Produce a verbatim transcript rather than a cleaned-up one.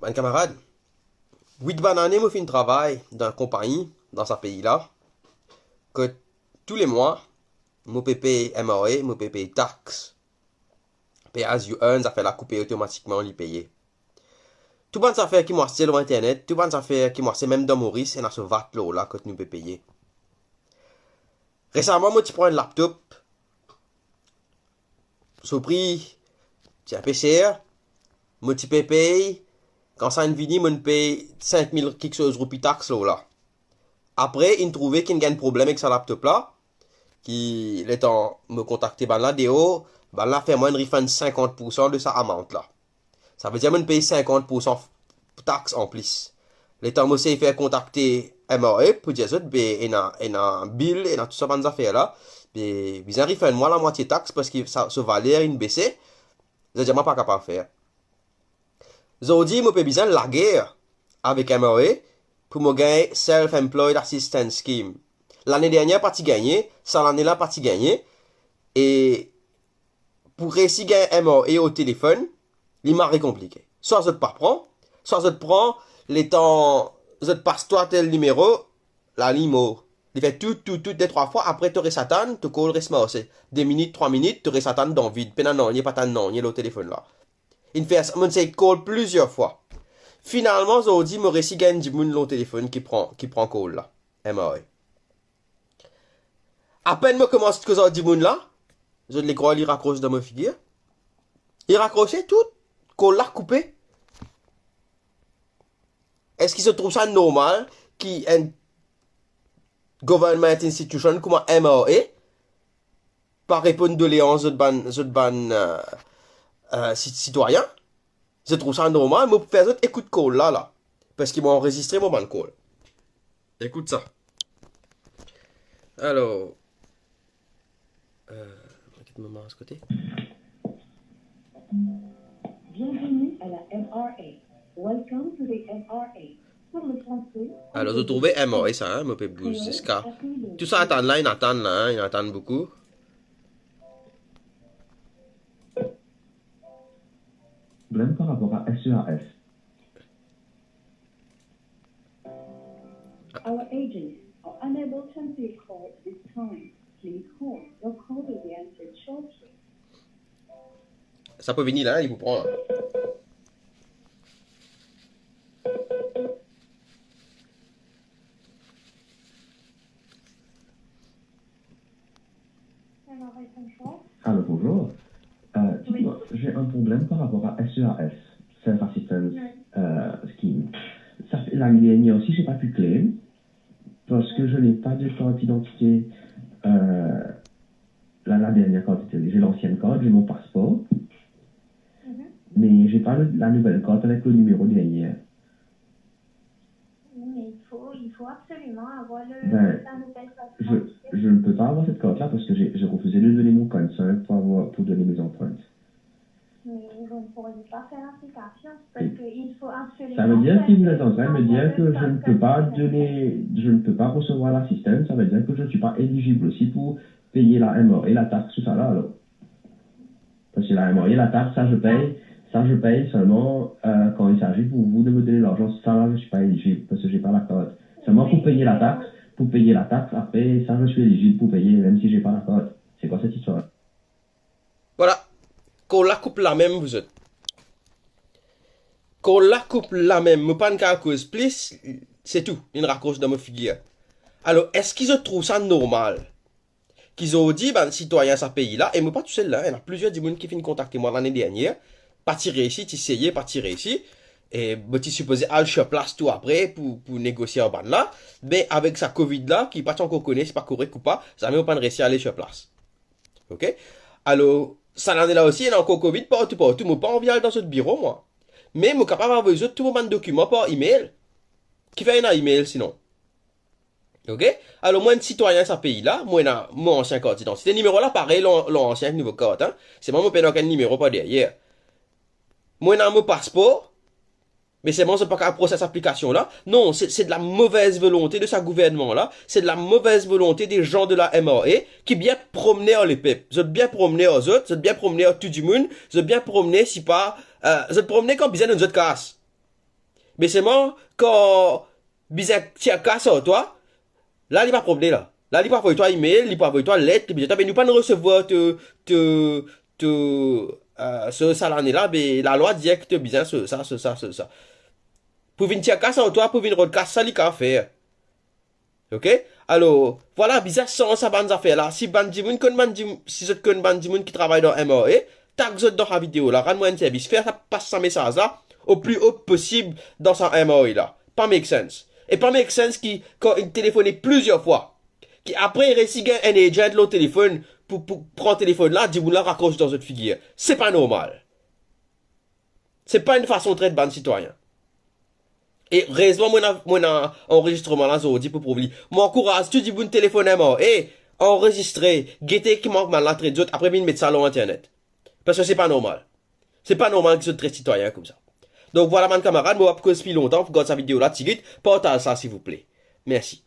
Bann kamarad, wit bann ane mo finn travay dan konpagni dan sa pei la, kot toulemwa mo pe pey M R A, mo pe pey tax, pay as you earn, zafer la koupe otomatikman, li peye. Tou bann zafer ki mo aste lor internet, tou bann zafer ki mo aste mem dan Moris, ena so vat lor la kot nou pe peye. Resaman mo ti pran enn laptop, so pri ti inpe ser, mo ti pe pey, kan sa inn vini, mo'nn pey sink mil kiksoz roupi tax lor la. Apre, inn trouve ki inn gagn problem ek sa laptop la, ki letan mo kontakte bann la deor, bann la fer mwa enn refund sinkant poursan de sa amount la. Savedir mo'nn pey sinkant poursan tax anplis. Letan mo sey fer kontakte M R A pou dir zot, be, ena, ena bill, ena tou sa bann zafer la, be, bizin refund mwa lamwatie tax parski sa, so valer inn bese, zot dir mwa pa kapav fer. Zordi, mo pe bizin lager avek M R A pou mo gagn Self-Employed Assistance Scheme. Lane dernie pa ti gagne, sa lane la pa ti gagne, e pou resi gagn M R A o telefonn, li mari konplike. Swa zot pa pran, swa zot pran, letan zot pas twa tel nimero, laliny mor. Li fer tout, tout, tout, de trwa fwa, apre to res atann, to call res marse. De minit, trwa minit, to res atann dan vid, pena nanye, pa tann nanye lor telefonn la. Inn fer sa, mo'nn sey call plizier fwa. Finalman, zordi, mo resi gagn dimoun lor telefonn ki pran, ki pran call la. M R A. Apenn mo koumans koz ar dimoun la, zot le krwar li rakros dan mo figir. Li rakrose, tou, call la koupe. Eski zot trouv sa normal ki enn government institution kouma M R A pa reponn doleans zot bann, zot bann, euh, euh, si-, sitwayin? Zot trouv sa normal? Mo pou fer zot ekout call la, la. Parski mo anrezistre mo bann call. Ekout sa. Alor, euh, get mo mouse kote. Bienvenue à la M R A. Welcome to the M R A. Pour le français, alor, zot trouve M R A sa, hein, mo pe bouz ziska. Tou sa atann la, inn atann la, hein, inn atann boukou. Problem par rapor a S E A S. Our agents are unable to answer your call at this time. Please hold. Your call will be answered shortly. Sa pou vini la, li pou pran la. Alors, bonjour. Euh, dites-moi, j'ai un problème par rapport à S E A S, Self Assistance, euh, Scheme. Ça fait l'année dernière aussi, j'ai pas pu claim parce que je n'ai pas de carte d'identité, euh, la, la dernière carte d'identité. J'ai l'ancienne carte, j'ai mon passeport, mais j'ai pas le, la nouvelle carte avec le numéro derrière. Oui, mais il faut, il faut absolument avoir le, ben, la nouvelle carte d'identité. Je, je ne peux pas avoir cette carte-là parce que j'ai, j'ai refusé de donner mon consent pour avoir, pour donner mes empreintes. Mais vous ne pourriez pas faire l'application parce que il faut absolument faire... Ça veut dire que vous êtes en train de me dire que je ne peux pas donner, je ne peux pas recevoir l'assistance, ça veut dire que je ne suis pas éligible aussi pour payer la M R A et la taxe, tout ça là, alors. Parce que la M R A, la taxe, ça je paye, ça je paye seulement, euh, quand il s'agit pour vous de me donner l'argent, ça là, je suis pas éligible parce que j'ai pas la carte. Seulement pour payer la taxe, pour payer la taxe, après, ça je suis éligible pour payer, même si j'ai pas la carte. C'est quoi cette histoire? Vwala. Call la koup lamem, zot. Call la koup lamem. Mo pa'nn kapav koz plis, se tou. Li rakros dan mo figir. Alor, eski zot trouv sa normal? Ki zordi bann sitwayin sa pei la, e mo pa tousel la, ena plizier dimoun ki finn kontakte mwa lane dernie, pa ti reysi, ti seye, pa ti reysi, e mo ti sipoze al sir plas tou apre pou, pou negosie ar bann la, me avek sa covid la, ki pa ti ankor kone si pa korek ou pa, zame mo pa'nn reysi ale sir plas. Ok? Alor, sa lane la osi, ena ankor covid partou, partou, mo pa anvi al dan zot biro, mwa. Me mo kapav avoy zot tou mo bann dokiman par email. Kifer ena email sinon? Ok? Alor, mwa enn sitwayin sa pei la, mwa ena mo ansien kart didantite. Nimero la parey lor, lor ansien ek nouvo kart, hein. Selman mo pena okenn nimero par deryer. Mwa ena mo paspor, me selman zot pa kapav proses aplikasion la. Non, se, se de la mauvaise volonté de sa gouvernman la, se de la mauvaise volonté des gens de la M R A ki bien promne ar lepep. Zot bien promne ar zot, zot bien promne ar tou dimoun, zot bien promne sipa, euh, zot promne kan bizin donn zot kas. Me selman, kan bizin tir kas ar twa, la li pa problem la. La li pou avoy twa email, li pou avoy twa let, li bizin twa, me nou pa'nn resevwar to, to, to, euh, so sa lane la, be lalwa dir ki to bizin so sa, so sa, so sa. Pou vinn tir kas ar twa, pou vinn rod kas, sa li kapav fer. Ok? Alor, vwala, bizin sanz sa bann zafer la. Si bann dimoun konn bann dim-, si zot konn bann dimoun ki travay dan M R A, tag zot dan sa video la, rann mwa enn servis, fer sa, pas sa mesaz la o pli o posib dan sa M R A la. Pa make sense. E pa make sense ki, kan inn telefone plizyer fwa, ki apre resi gagn enn agent lor telefonn pou, pou pran telefonn la, dimoun la rakros dan zot figir. Se pa normal. Se pa enn fason tret bann sitwayin. E rezman mo ena, mo ena anrezistreman la zordi pou prouv li. Mo ankouraz tou dimoun telefonn mwa, e anrezistre, gete ki mank bann la tret zot, apre vinn met sa lor internet. Parski se pa normal. Se pa normal ki zot tret sitwayin koumsa. Donk vwala bann kamarad, mo pa pou koz pli lontan, pou gard sa video la tigit, partaz sa silvouple. Mersi.